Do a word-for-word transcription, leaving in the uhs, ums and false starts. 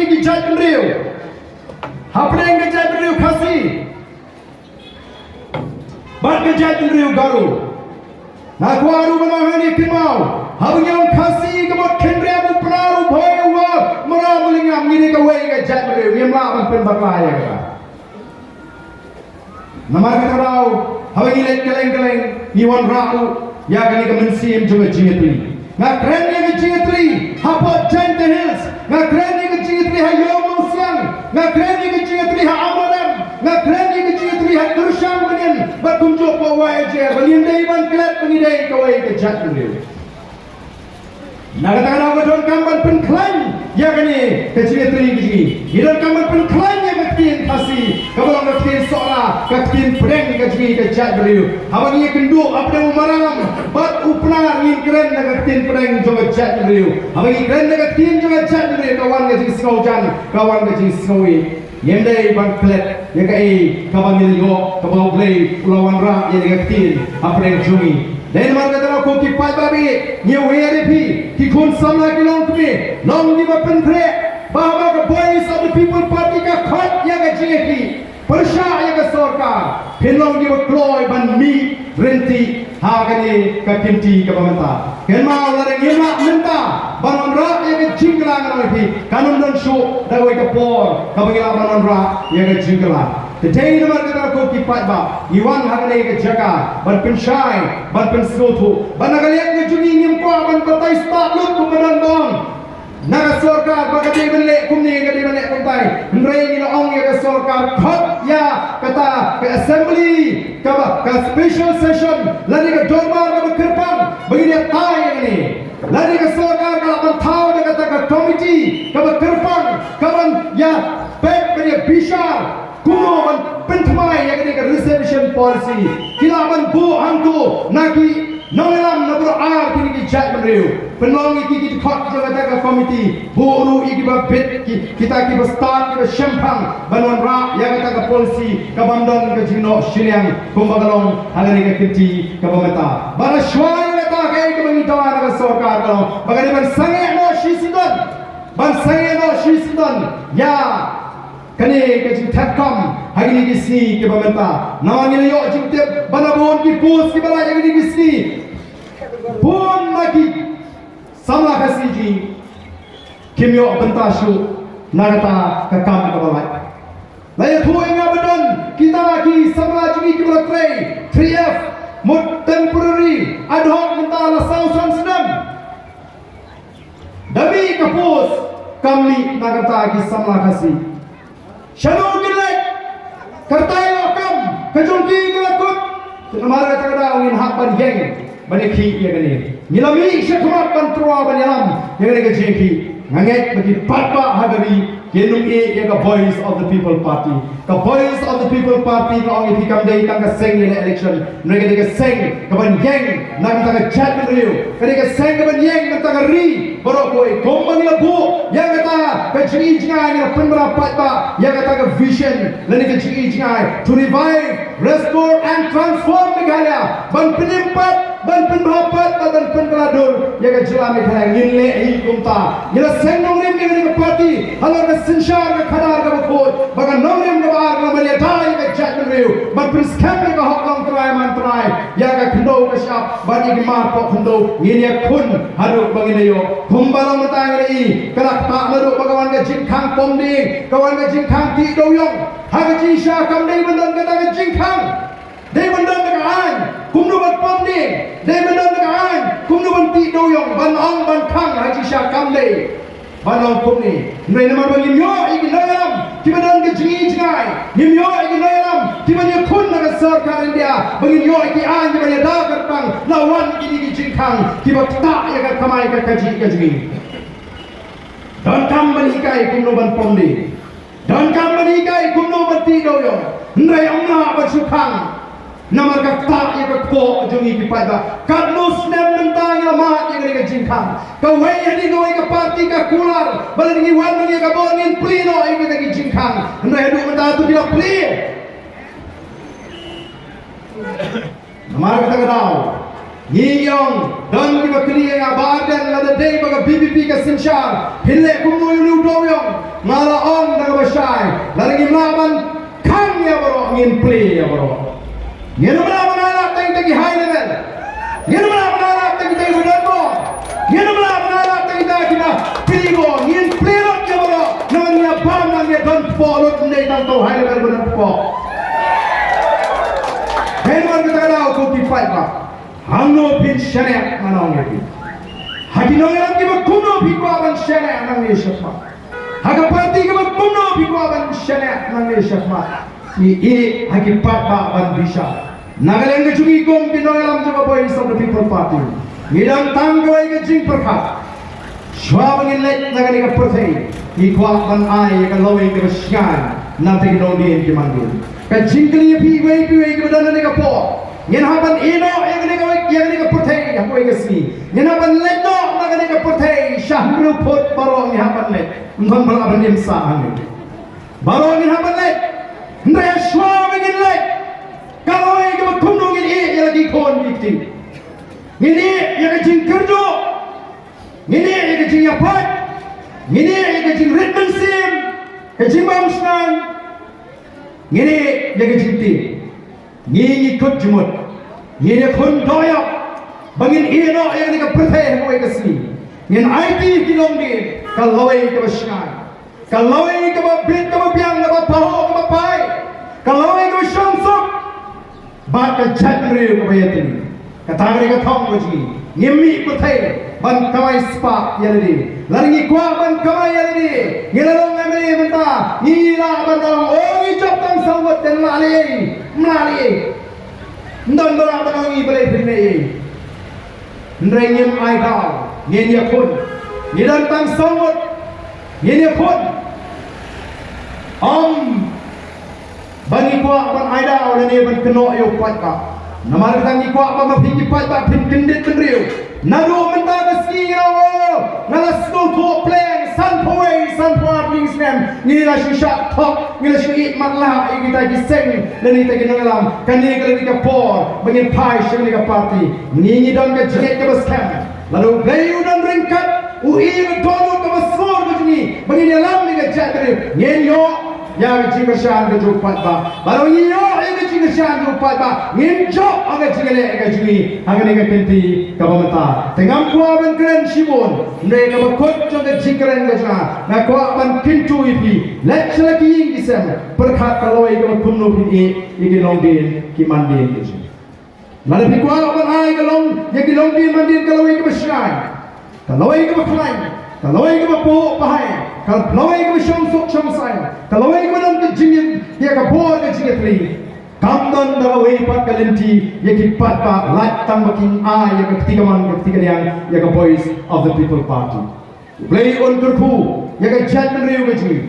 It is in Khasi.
ki jaitbynriew hapdeng ka jaitbynriew Khasi bad ka jaitbynriew Garo. Nga kwah ruh ban ong hangne kynmaw, haba ngi ong Khasi ka mut Khynriam, u Pnar, u Bhoi, u War, u Maram, u Lyngngam, ngi dei kawei ka jaitbynriew, ngim lah ban pynbakla ïa kata. Namar kata ka daw, haba ngi leit kylleng kylleng, ngi wanrah ruh ïa kane ka mynsiem jong ka jingïatylli. Nga kren ïa ka jingïatylli hapoh Jaintia Hills, nga kren ïa ka jingïatylli ha Ïew Mawsiang, nga kren ïa ka jingïatylli ha Amarem, nga kren ïa ka jingïatylli ha Kyrshang Banian, bad kumjuh hapoh Waheh Jaïaw, ba ngim dei ban klet ba ngi dei kawei ka jaitbynriew. Na kata ka daw nga donkam ban pynkhlaiñ ïa kane ka jingïatylli ka jong ngi. Ngi donkam ban pynkhlaiñ ïa ka ktien Khasi kaba long ka ktien sohla, ka ktien pdeng ka jong ngi ka jaitbynriew. Haba ngi ïakynduh hapdeng u Maram bad u Pnar, ngin kren na ka ktien pdeng jong ka jaitbynriew. Haba ngi kren na ka ktien jong ka jaitbynriew, ka wan ka jingsngewjan, ka wan ka jingsngewbha. Ngim dei ban klet ïa kaei kaba ngi la ïoh, kaba U Blei u la wanrah ïa ka ktien hapdeng jong ngi. Dei namar kata ko ki paidbah, ngi wer ïa phi, ki khun samla ki longkmie, long kiba pynkhreh ba haba ka Voice of the People Party ka khot ïa ka jingïakhih pyrshah ïa ka sorkar, phin long kiba kloi ban mih ryntih ha kane ka kynti kaba mynta. Kynmaw, lada ngim lah mynta ban wanrah ïa ka jingkylla, ngan ong ïa phi, kan ym don shuh da kawei ka por kaba ngi lah ban wanrah ïa ka jingkylla. Te dei namar kata ko ki paidbah, ngi wan ha kane ka jaka ban pynshai, ban pynsngewthuh ba na ka liang ka jong ngi ngim kwah ban batai stad lut kumba don ba ong na ka sorkar ba ka dei ban leh kumne, ka dei ban leh kumtai. Hynrei ngi la ong ïa ka sorkar, khot ïa kata ka assembly, kaba, ka special session, lane ka dorbar kaba kyrpang ba ngin ïatai ïa kane. Lane ka sorkar ka lah ban thaw da kata ka komiti kaba kyrpang kaban ïa peit, ban ïa bishar kumno ban pynthymmai ïa kane ka reservation policy. Ki lah ban buh hangto na ki nongïalam na baroh ar kine ki jaitbynriew. Pynlong ïa ki, ki dkhot jong kata ka komiti, buh ruh ïa kiba bit, ki, kita kiba stad, kiba shemphang ban wanrah ïa kata ka policy, ka bym don ka jingnoh shiliang kumba ka long ha kane ka kynti kaba mynta. Bad shuwa ïa kata, kaei kaba ngi dawa na ka sorkar ka long ba ka dei ban sangeh noh shisyndon, ban sangeh noh shisyndon ïa kane ka jingthep kam ha kine ki sngi kiba mynta. Namar ngi la ïoh jingtip ba na bun ki post kiba la ïa kine ki sngi, bun na ki samla Khasi jong ngi kim ïoh bynta shuh na kata ka kam kaba la. La ïathuh ïa nga ba don kita ki samla jong ngi kiba la trei three F, mut temporary, ad hoc, mynta la saw san snem. Da mih ka post kam mih na kata ki samla Khasi. Shano kin leit? Ka rta ïa ka kam ka jong ki ka la kut. Te namar kata ka daw ngin hap ban ïeng ban ïakhih ïa kane. Ngi la mih shakhmat ban tyrwa ban ïalam ïa kane ka jingïakhih. Nga ngeit ba ki paidbah ha ka ri kin ym ïeh ïa ka Voice of the People Party. Ka Voice of the People Party ka ong ïa phi kam dei tang ka seng ïaleh election. Hynrei ka dei ka seng kaban ïeng na ka bynta ka jaitbynriew. Ka dei ka seng kaban ïeng na ka bynta ka ri baroh kawei. Kumba ngi la buh ïa kata ka jingi jingai, ngi la pynbna paidbah ïa kata ka vision lane ka jingi jingai to revive, restore and transform Meghalaya. Ban pynim pat, ban pynbha pat, ban, ban pynkylla dur ïa ka jylla Meghalaya. Ngin leh hi kumta. Ngi la seng nongrim ïa kane ka party halor ka synshar ka khadar kaba khuid. Ba ka nongrim kaba ar ka long ban ïada ïa ka jaitbynriew, ban pynskhem ïa ka hok longtrai mantrai, ïa ka khyndew ka shyiap bad ïa ki mar poh khyndew. Ngin ïakhun haduh ba ngin ïoh. Kumba long mynta ngi la i, ka la ktah naduh ba ka wan ka jingkhang pom dieng, ka wan ka jingkhang tih dewiong. Ha ka jingshisha kam dei ban don kata ka jingkhang. Dei ban don da ka aiñ kumno ban pom dieng. Dei ban don da ka aiñ kumno ban tih dewiong, ban ong ban khang, ha jingshisha kam dei ban ong kumne. Hynrei namar ba ngim ïoh ïa ki nongïalam kiba don ka jingi jingai, ngim ïoh ïa ki nongïalam kiban ïakhun na ka sorkar India, ba ngin ïoh ïa ki aiñ kiban ïada kyrpang, la wan kine ki jingkhang kiba ktah ïa ka kamai ka kajih ka jong ngi. Donkam ban hikai kumno ban pom dieng. Donkam ban hikai kumno ban tih dewiong. Hynrei ym lah ban shu khang. Namar ka ktah ïa ka kpoh jong ngi ki paidbah. Katno snem mynta ngi la mad ïa kane ka jingkhang. Kawei hadien kawei ka party ka kular ba lada ngi wan ban ïa ka bor ngin plie noh ïa kata ka jingkhang. Hynrei haduh mynta to ki la plie. Namar kata ka daw Ngi ong, don kiba kylli ïa nga ba Ardent lada dei ba ka VPP ka synshar, phin leh kumno ïa une u dewïong. Nga la ong da kaba shai, lada ngim lah ban khang ïa baroh, ngin plie ïa baroh. Ngin ym lah ban ailad tang ïa kita ki high level. Ngin ym lah ban ailad tang ïa kita ki ba don bor. Ngin ym lah ban ailad tang ïa kita kiba plie bor. Ngin plie lut ïa baroh. Namar ngi bam, ngi don kpoh lut, ym dei tang uto u high level ba don kpoh. Hynrei kata ka daw, ko ki paidbah, hangno phin shaniah, ngan ong ïa phi. Ha ki nongïalam kiba kumno phi kwah ban shaniah nangne shakhmat? Ha ka party kaba kumno phi kwah ban shaniah nangne shakhmat? Ngi ïeh ha ki paidbah ban bishar. Na ka liang ka jong ngi kum ki nongïalam jong ka Voice of the People Party, ngi don tang kawei ka jingpyrkhat. Shuwa ba ngin leit na kane ka pyrthei, ngi kwah ban ai ïa ka lawei kaba shngaiñ na bynta ki longdien ki mandien. Ka jingkylli ïa phi iwei pa iwei kiba don ha kane ka por, ngin hap ban ïeh noh ïa kane kawei, ïa kane ka pyrthei ha kawei ka sngi? Ngin hap ban leit noh na kane ka pyrthei sha hynriew phut? Baroh ngi hap ban leit. Ym don ba lah ban im sah hangne. Baroh ngin hap ban leit. Hynrei shuwa ba ngin leit, ka lawei kaba kumno ngin ïeh ïa la ki khun ki kti? Ngin ïeh ïa ka jingkyrduh, ngin ïeh ïa ka jingïapait, ngin ïeh ïa ka jingrit mynsiem, ka jingbam shngaiñ, ngin ïeh ïa ka jingtieng. Ngi ngi kut jingmut, ngin ïakhun doh ïap ba ngin ïeh noh ïa kane ka pyrthei ha kawei ka sngi. Ngin aiti ïa ki longdien ka lawei kaba shngaiñ, ka lawei kaba bit kaba biang, kaba pahuh kaba phai, ka lawei kaba shong suk bad ka jaitbynriew kaba ïatylli. Kata ka dei ka thong ka jong ngi. Ngim mih pyrthei ban kawai spah ïa lade. Lada ngi kwah ban kawai ïa lade, ngi la long MLA mynta, ngi lah ban ong, o, ngi jop tang saw ngut, ym lah lei, ym lah lei. Ym don ba lah ban ong ïa ngi balei phin mih ei. Hynrei ngim ai daw, ngin ïakhun. Ngi don tang saw ngut, ngin ïakhun. Ym ba ngi kwah ban ai daw lane ban kynnoh ïa u paidbah. Namar kata ngi kwah ba ma phi ki paidbah phin kyndit bynriew. Naduh mynta ka sngi, nga la, nga la sngewthuh pleng, sanphew wei, sanphew ar tylli ki snem ngi la shu shah thok, ngi la shu ïeit matlah ïa kita ki seng lane kita ki nongïalam. Kane ka la dei ka por ba ngin phai sha kane ka party. Ngi ngi don ka jingngeit kaba skhem. Lada U Blei u don ryngkat, u ïoh ïa ka dohnud kaba sngewbha ka jong ngi ba ngin ïalam ïa ka jaitbynriew, ngin ïoh ïa ka jingkyrshan ka jong u paidbah. Lada ngin ïoh ïa ka jingkyrshan jong u paidbah, ngin jop ha ka jingïaleh ka jong ngi ha kane ka kynti kaba mynta. Te ngam kwah ban kren shibun, hynrei kaba kut jong ka jingkren ka jong nga, nga kwah ban kyntu ïa phi, leit sha la ki ïing ki sem, pyrkhat ka lawei kaba kumno phin ïeh ïa ki longdien ki mandien ka jong ngi. Lada phi kwah ban ai ka long, ïa ki longdien mandien ka lawei kaba shngaiñ, ka lawei kaba khlaiñ, ka lawei kaba pahuh pahai, ka lawei kaba shong suk shong saiñ, ka lawei kaba don ka jingim, ïa ka bor ka jingïatylli. Kam don da kawei pat ka lynti ïa ki paidbah, lait tang ba kin ai ïa ka kti kamon ka kti kadiang ïa ka Voice of the People Party. U Blei un kyrkhu ïa ka jaitbynriew ka jong ngi.